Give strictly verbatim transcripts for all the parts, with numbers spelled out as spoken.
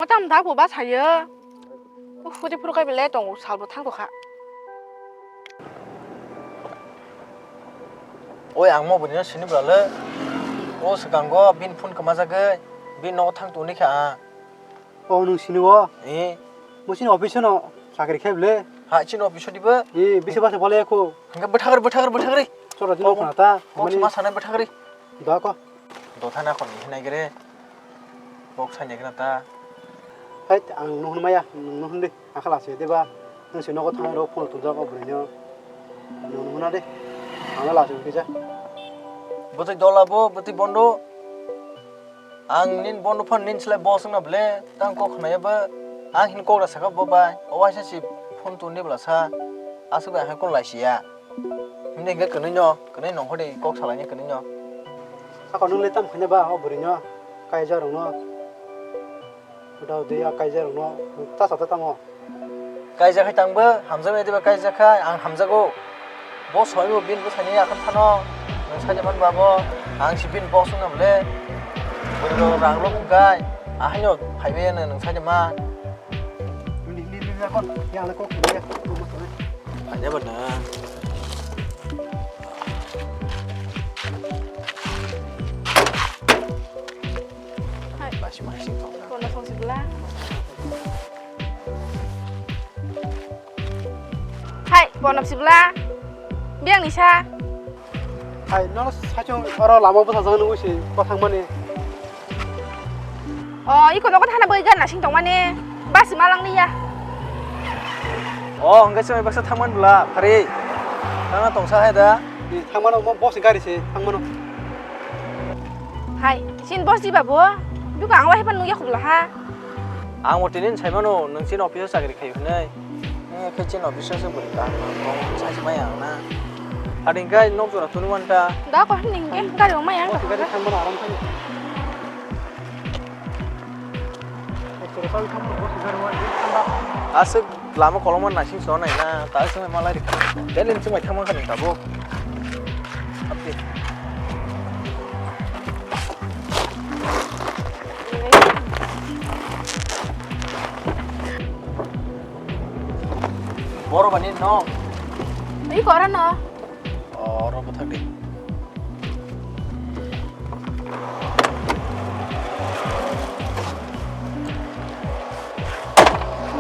Tam da bo ba sayo. Ufuri phuru kai bele tongo, salbo thang kha. Oi, ang mo bwrwino sini bwla le. O swkango bini phone kwmajagwi, bini nogo thang tongni kha ang. O nwng sini o? Eh. Mo sini office no chakri khe bwle. Ha, chini office di ba? Eh, bisi basa bole ko. Hingke bwthagri, bwthagri, bwthagri. Choro dino khna ta. Kok ma sana bwthagri. Da ko. Dotha na kon hinai gere. Kok sanya gana ta. Hai, ang nuhun maya, nuhun de. Akhala se de ba. Nwng se nogo thang ro phone tu jago bwrwino. Nwng nwng na de. Ang la se kisa. Bwtwi dola bo, bwtwi bondo. Ang nin bondo phan nin slai boss wngna ble, tang kok khna ya ba. Ang hin kok da saka bo bai. O waisa si phone tu ni bla sa. Aswk bai hai kok lai si ya. Himne hingke kwnwi no, kwnwi nong hodi kok salai ni kwnwi no. Saka nwng le tam khanya ba o bwrwino. Kaija rong no. Uda uda ya kaija rong no. Ta sa ta tamo. Kaijak hai tangbo, hamjakmani diba kaijak hai, ang hamjago. Bo soibo bini bwsani akham phano, nwng saida man babo, ang si bini boss wngna bole. Bwrwi rok rang rok wngkai, ahaino phaibai ano nwng saida man. Ni, ni, ni, ni, kon, yang le kok ni ya. Phaiya ba na. Hai. Basi masing kok. Kono song sibla. Hai, bonok sibla. Biang nisa. Hai, no sachung oro lama bwsa jang nungwi si ko thangmani. O, iko nogo thana bai gan nasing tongmani. Basi malang niya. O, hingke se baksa thangman bwla, phari. Thangna tongsa hai da. Ni thangmano mo boss gari se thangmano. Hai, sin boss di babo. Duka ang wahai pan nungya khubla ha. Ang o tinin saimano, nwng chin office o chakri khai hwnwi. Nwng khe chin office o se bwrwi kaham kong chai se maya ang na. Hading kai nok jora tuni wanta. Da ko hini hingke gari o maya ang. Boss gari thangmano aram khai. Ek jora chawi thangmano boss gari o thangba. Aswk lama kolokma naising so nai na, ta se malai rikha. Delhi ni chumai thangma kha nwng tabuk. Happy. Boro bani no. Iko oro no. O, oro bwthak di.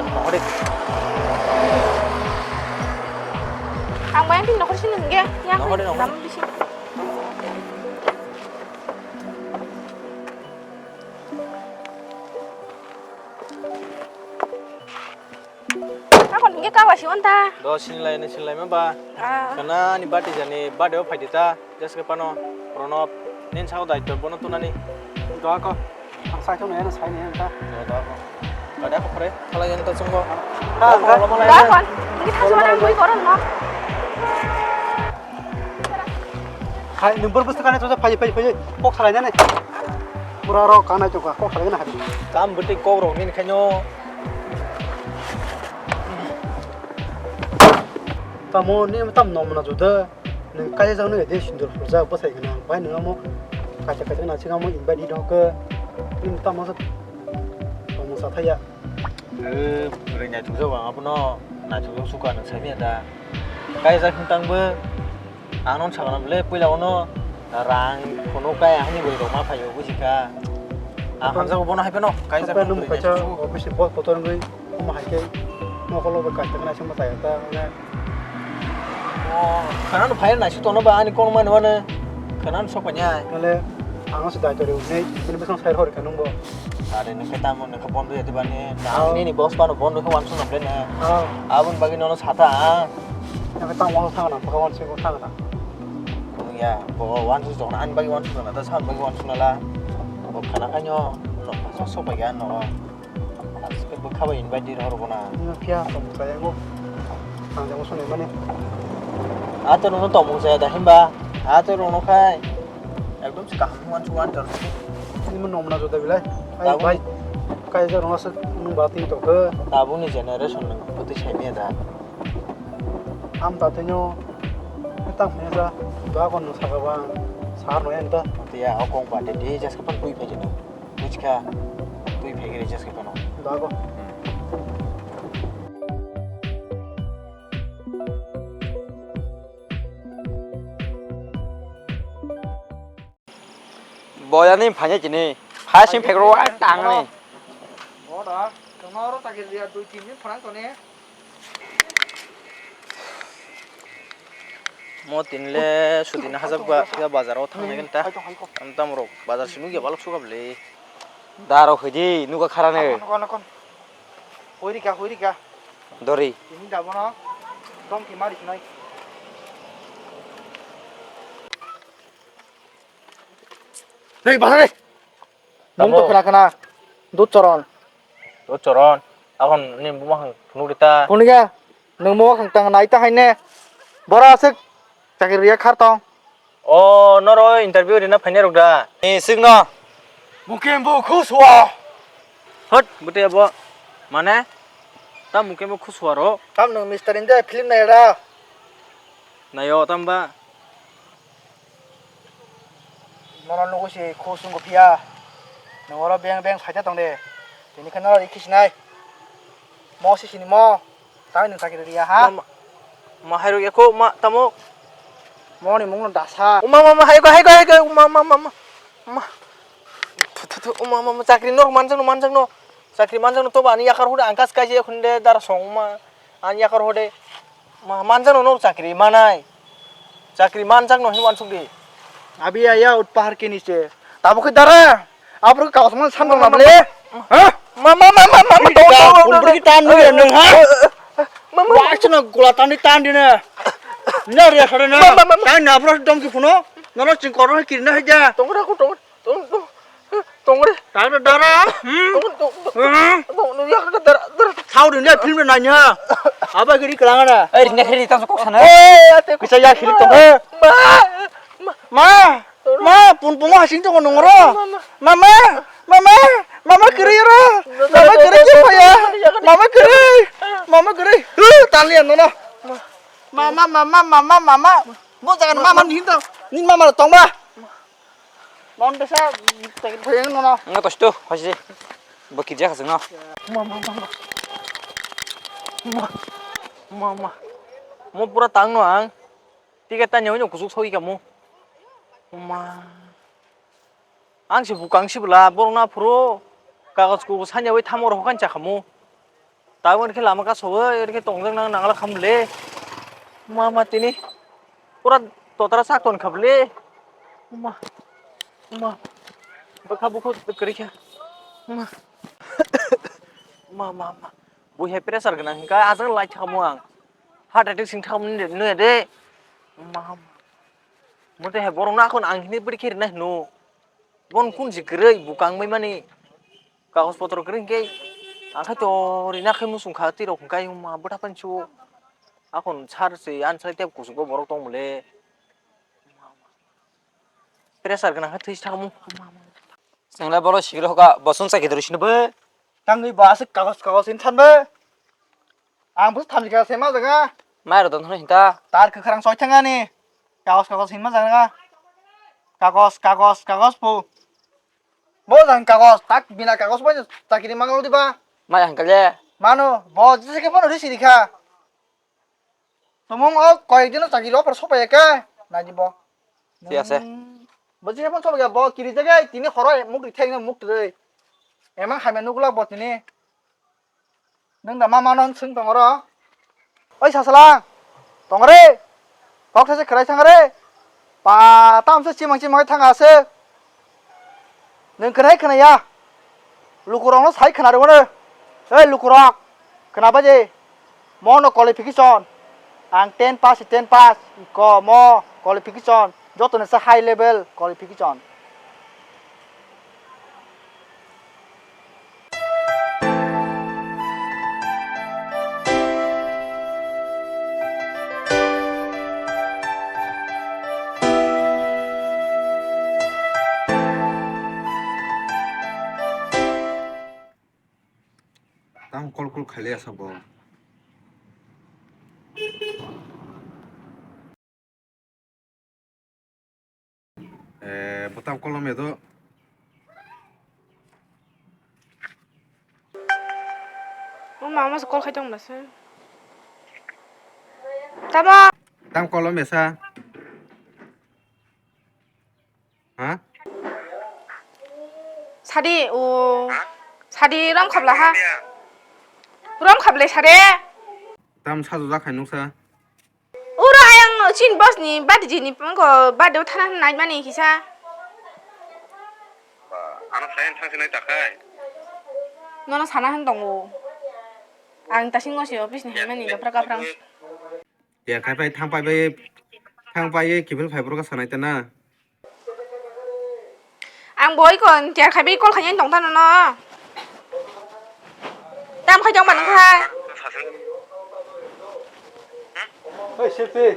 Nohori. Ang bayang tin nohori sini nge. Ya, nohori, nohori. Lama bisi. Ako ningke kawa si onta. Do sinilai ni sinilai ma ba. Ah. Kana ni bati jani bade o phaidi ta. Jeske pano Pranab nin sao daityo bono tunani. Do ako. Ang sai thong nai, sai nai ta. Do, do ako. Bade ako pore. Khala yang ta chungo. Ha, ha. Da kon. Ningke thasu mana bui koron ma. Hai, number bwswk kanai tongsa, phai, phai, phai. Kok salai nani. Pura rok kanai tongka, kok salai nani. Kam bwtwi kok rok nini khaino. Tamo ni tam nom na juda. Nwng kaisa jang nw de sindur purjak bwsai gwnang. Bai nwng amo kaisa kaisa gwnang sing amo invite di dong khe. Nini tamo sa tongmung sa thaya. Eh, bwrwi naithokjak ang abono, naithokjak suka nwng saimanya da. Kaijak hwn tangbo, ang nw sakna bwle puila ono rang phunuk kai ahani bwrwi rok ma phaio buji kha. Ang hamjago bono hai phano kaijak hwn bwrwi naithokjak. Office ni boss kotor wngwi omo hai khe mokolo bo kaisa khna singmo chaya ta hwnwi. O, khwnano phai naisuk tongno ba ani kokno mani mano. Khwnano sok painai. Tale ang se daito rw nei, bini bwsang sai rw kha nungbo. Are nokhe tamo nokhe bondo ya tibani. Ang nini boss pano bondo khe wansuk nokle ne. Aboni bagwi nono sata ang. Nokhe tamo wansuk thangna, bokha wansuk thangna. Ya, bo wansuk jokna ani bagwi wansuk na, ta sani bagwi wansuk nala. Bo khana khaino nokha sok sok bai ya no. Aske bwkha bai invite di rohor gona. Nung phiya tongmung chaya go. Ang jabo sunai mani. Ato nono tongmung chaya da himba. Ato nono khai. Ekdom se kaham nuan chuan tor. Ini mo nomna joda bilai. Ai bai. Kai ja rona se nung ba tin to ke. Tabuni generation nung putui sai me da. Am ta tenyo. Tang me ja. Ba kon nung saka ba. Sar no enta. Tiya okong ba de de jas kapan pui phe jeno. Buchka, twi Ege recharge khe phano. Dago. Boyani phanya chini. Phasing phekro ai tangni. Ora, tongma oro takir dia dui tin din phana tone. Mo tinle sudin hajak ba ya bazar o thang nai ta. Tam tam rok bazar sinu ya balok suka bele. Daro khidi nuga kharane. Kon kon kon. Hoiri ka hoiri ka. Dori. Ini dabono. Tong ki mari sinai. Hei, bahai! Nung to khna khna. Dut choron. Dut choron. Akon ni buma hang phunuk rita. Phunuk ya. Nung mo khang tang nai ta haine. Bora aswk chakri riya khar tong. O, noro interview rina phainai rok da? Ni swkno. Mukim bo khuswa. Hot, bwtwi abo. Mane? Ta mukim bo khuswa ro. Tam nung mister inja film nai ra. Nayo, tamba. Nono nugo si khusung ko phiya. Nung oro beng beng phaita tong de. Tini khe noro rikhi sinai. Mo si sini mo. Tang nung chakri riya ha? Ma, ma, ma, hairok eko, ma, tamo? Moni mungno dasa. Uma, ma, ma, haiko, haiko, haiko, uma, ma, ma, ma, ma. Thu, thu, thu, uma, ma, ma, chakri norok manjakno, manjakno. Chakri manjakno, tobo ani yakar hode, ang kas kaisa ekhunde dara song, uma. Ani yakar hode. Ma, manjakno norok chakri manai. Chakri manjakno hin wansuk di. Abi ya, ya, ut pahar ke niche. Tabo khe dara. Abro kaos man san dong na bole. Ha? Ma, ma, ma, ma, ma, ma, Ini tong, ka tong, tong, pun tong, pergi tong. Tan lu ya nung, ha? Ma, ma, ma. Wah, cina gula tan di tan di na. Ini ria sore na. Ma, ma, ma, ma. Tan na bro dom ki puno. Nono cing koro kiri na haja. Tong ra ko tong, tong, tong, tong re. Tan da dara. Hmm? Tong, tong, tong. Hmm? Tong, tong, ya ka dara, dara. Sao di na film na nya. Aba kiri kelangana. Eh, ini kiri tan kok sana. Eh, ate. Bisa ya kiri tong. Ma, ma. Ma. Ma, pun pun hasing tongo nung ro. Ma, ma, ma, ma, ma, ma, ma, kwrwi ro. Ma, ma, kwrwi khe paya. Ma, ma, kwrwi. Ma, ma, kwrwi. Huh, tanliya nono. Ma, ma, ma, ma, ma, ma, ma, ma. Bo jaga ni ma, ma, ni hinto. Ni ma, ma, tong ba. Non desa, tagi phaiyang nono. Nga to sto, hasi. Bo kirja khasung no. Ma, ma, ma, ma. Ma, ma, ma. Mo pura tang no ang. Ticket ta nyawi no kusuk soi kamu. Ma. Ang se bukang se bwla, borok na phuru kagoj kugo sanya bai thamo rok kan chakhamu. Tabuk khe lama kaso bai, khe tongjak nang nangla kham le. Ma, ma, tini pura totara sak ton khab le. Ma, ma, bwkha bukhu kwrwi kha. Ma, ma, ma, ma. Bui hai pressure gwnang hwnkha, ajang lai thamo ang. Heart attack sing thamo nung de. Ma, ma. Mote hai borok no akon ang hini bwrwi khe rina hino. Bon kun si kwrwi bukang mai mani. Kagoj potro kwrwi hwnkhe ang khai to rina khai musung kha twi rok hwnkhe ma bwtha pan su. Akon sar se an sai tep kusugo borok tong mole. Pressure gwnang khe thwi thangmu. Chwng le borok sikiri hoka bosong chakidri sini bo. Tangwi bo aswk kagoj kagoj hin thanbo. Ang bo thamjikha se ma jaga. Mai rw don hinta. Tar kwkhrang soi thangani. Kagos kagos hinma jaga. Kagos kagos kagos po. Bo jang kagos tak bina kagos bo chakiri mangal diba. Mai hangkale. Mano bo jese ke phone risi dikha. Tomong o koyek dino chakiri offer sopai ke. Nai dibo. Thik ase. Hmm. Bo jese phone sopai bo kiri jaga tini khoro muk ri thai muk ri. Emang hamya nugula bo tini. Nwng da ma mano swng tongo ro? Oi sasala, tong re? Kok saisa kwrai thang re? Pa tamse chimang chimang thang ase. Nwng khwnai khwnaya? Lukurokno sai khwna rwmano. Ei lukurok, khwna baje. Mono qualification. Ang ten pass, ten pass. Ko mo qualification. Joto ni sa high level qualification. Tamo kol kol khaile asa bo. Eh, bwtam kolom ya do. Mama se call khai tong masa. Tamo? Tam call mesa. Ha? Sadi o. Sadi rom khabla ha. Rom khable sade. Tam saju jakhai nuksa. Uro ayang chin boss ni badi jini pangko badi thana naimani kisa. Ba, ano sai thang sinai takhai. Nono sana han tongo. Ang tasingo si office ni hamani dopra kaprang. Ya, khai pai thang pai bai, thang pai ye kibil phai borok sanai ta na. Ang boi kon tiar khai bai call khai tong tano no. Tam khai tong manang khai. Oi, Silpi.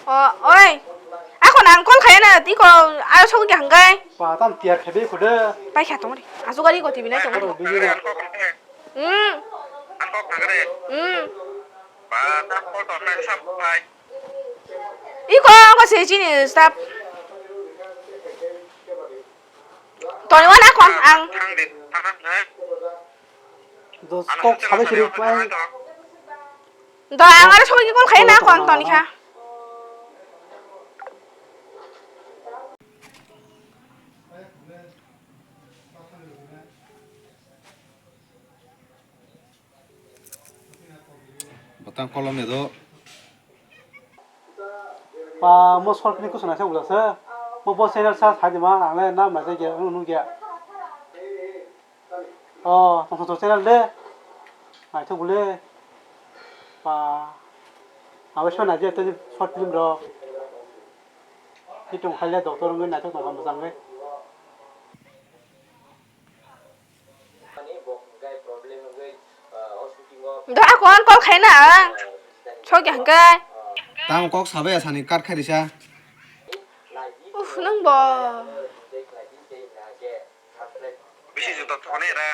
O, oi. Ako nang call khai na ti ko ayo sok ge hanggai. Pa tam tiar khai bai khude. Pai kha tong ri. Asu gari ko tibi nai tong. Aro bini na. Hmm. Ang kok thangre. Hmm. Ba, ta kol to kai sap pai. Iko, iko se chini staff. Toni wana kon ang. Thang di, thang na. Dos kok sabai siri pai. Do ang aro sogi call khai na kon toni kha. Botang kolom ni do. Pa mo solve ni kusu naisa ulasa. Mo bo channel sa sai di ma ang le nam naisa ge unu ge. O tong tong channel de. Naithok bole. Pa. Abo sona je te short film ro. Hitung khaile doctor wngwi naithok tongkha mwchangwi. Do ako ang call khaina ang. Sokya hwnkhe. Tamo kok sabai asani cut khai risa. Uf, nwng bo. Bisi juta thoknai ra.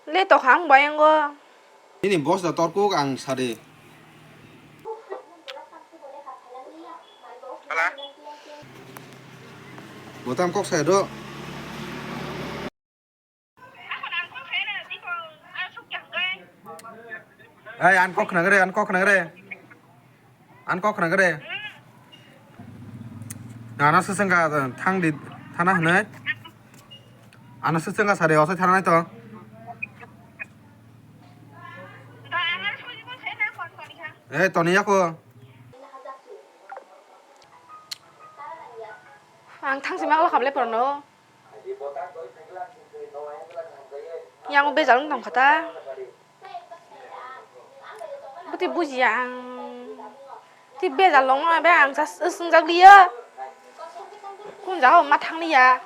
Le tokha ang bai ango. Nini boss da torkuk ang sadi. Hala. Botam kok sai do. Ai, an kok nang re, an kok nang re. An kok khna gre. Ano se sengka thang di thana hwnwi. Ano se sengka sari osai thana nai to. Eh, toni yako. Ang thang sima wala kable porno. Yang bejal wng tong kha ta. Bwtwi bujiya ang. Twi bejal wng be ang just swngjak liya. Kun jaga ma thang liya.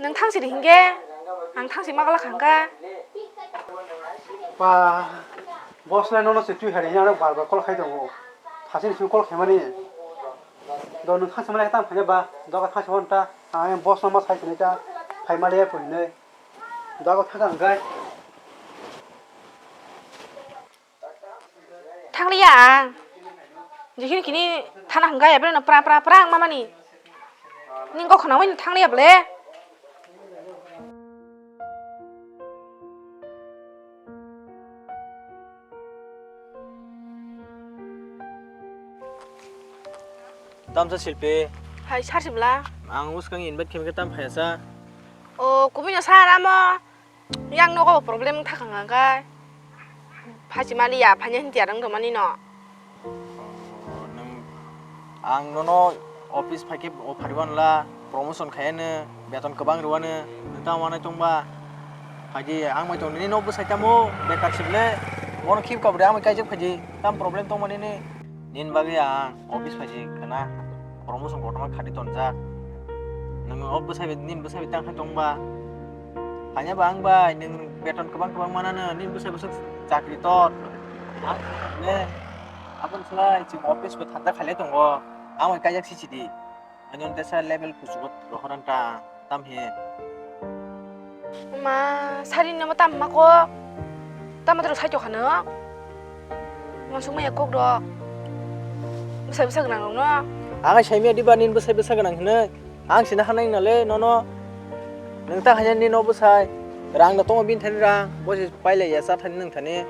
Nwng thang siri hingke ang thang si ma gala khangka. Pa, boss lai nono se twi hari yang bar bar call khai tongo. Thasini simi call khaimani. Do nwng thang si ma lai tang phai ba. Do ka thang si ta. Ang boss no ma sai sini ta. Phai ma le ya phai ne. Dago thang ang gai. Thang liya ang. Jikhini kini thana hwnkha ya, bwrwino pra pra pra wngma mani. Nini kok khna bai thang liya bwle. Tamsa Silpi. Hai, sar sibla. Ang bwskang invite khe tam phaya sa. O, kubui no sar amo. Yang nogo problem thakang angkai. Phachi mali ya, phanya hinti arang do mani no. O, nang, ang nono office phaikhe o phariwan la. Promotion khaiyano, beton kwbang rwano, nwng tamo manai tongba? Phaidi, ang bai tong nini nok bwsai tamo, bekar sibole, bono khib kabri ang bai kaijak phaidi, tam problem tongma nini? Nini bagwi ang office phaidi khna, promotion kotorma khadi tonjak. Nwng o bwsai bai, nini bwsai bai tang khai tongba? Phanya ba ang bai, nwng beton kwbang kwbang manano, nini bwsai bwswk chakri tor. Ang ne, aboni slai chwng office bo thangta khailai tongo, ang bai kaijak sisidi. Ani on tesa level kuchugo rohoran ta tam he. Ma, sari no tam ma ko. Tam ma sai to khano. Ngon sung ma ya kok do. Bwsai bwsai gwnang rok no. Ang sai mi di ba nin bwsai bwsai gwnang hino. Ang sina hanai na le nono. Nung ta hanya ni no bwsai. Rang da tongo bini thani rang, bo se pailai ya cha thani nwng thani.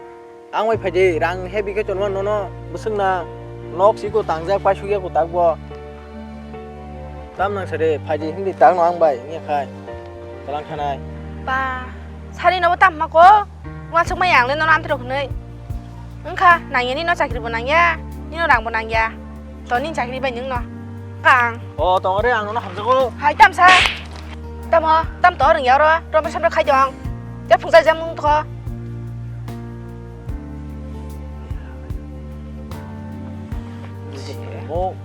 Ang bai phaidi rang heavy khe chonma nono bwswk na nok si ko tangjak paisuk ya ko tak bo. Tam nang sari phaidi hindi tak no ang bai wngya khai. Talang khanai. Ba, sari no bo tam ma ko. Wansuk mai ang le nono amtwrok hwnwi. Wngkha nangya nino chakri bo nangya, nino rang bo nangya. To nini chakri bai nwng no. Kang. O tong re ang nono hamjago. Hai tam sa. Tamo, tam to rwngya oro. Romre samre khai dong. Te phungsa jam nung tho. Mo.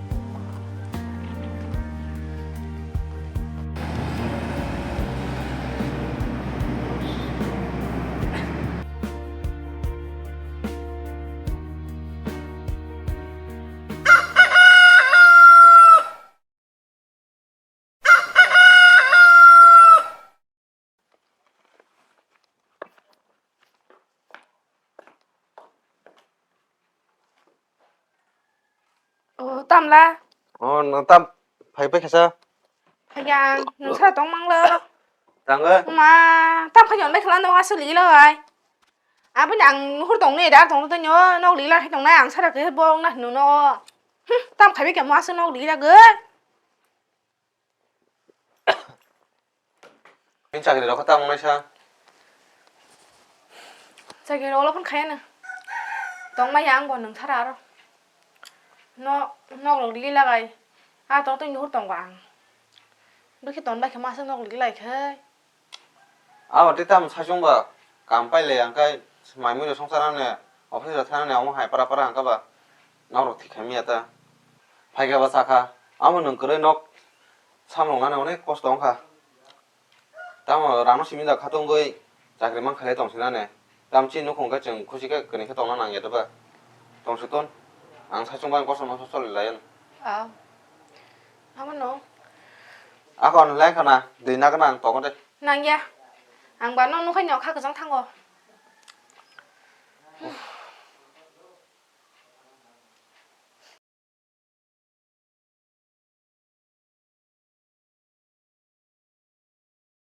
O, tamla. O, no tam phai phai khasa. Phaiya, nung sara tong manglo. Tangga. Ma, tam khayo nai khla no asuli lo ai. Aboni ang nuhur tong ne dar tong tong nyo nok lila hai tong nai ang sara ke bo na hnu no. Hmm, tam khai be kemo asu nok lila ge. Nini chakri rok khe tamo naisa? Chakri rok phano khaya no. Tong maya ang bo nung sara aro. No, nok lok lila gai. A to tong nuhur tong ang. Bikhe ton bai khe masa nok lila khai. Abo tei tamo saichung ba, kam pailai ang khai, mai mui rok songsa rani, office rok thani omo hai para para hangka ba, nok rok thik khaimya ta. Phaikha ba sakha, amo nwng kwrwi nok samung nani onek kosto wngkha. Tamo rang no simi da khatungwi chakri man khailai tong sinani. Tamo chini nukhung khe chwng khusi khe kwnwi khe tongna nangya da ba. Tong si ton, ang saichung bai kosom kosom choli lai. Ah. Amo no. Ako ano lai khana, dwi nagna ang tongo de. Nangya. Ang ba no nukhai no kha kwchang thango.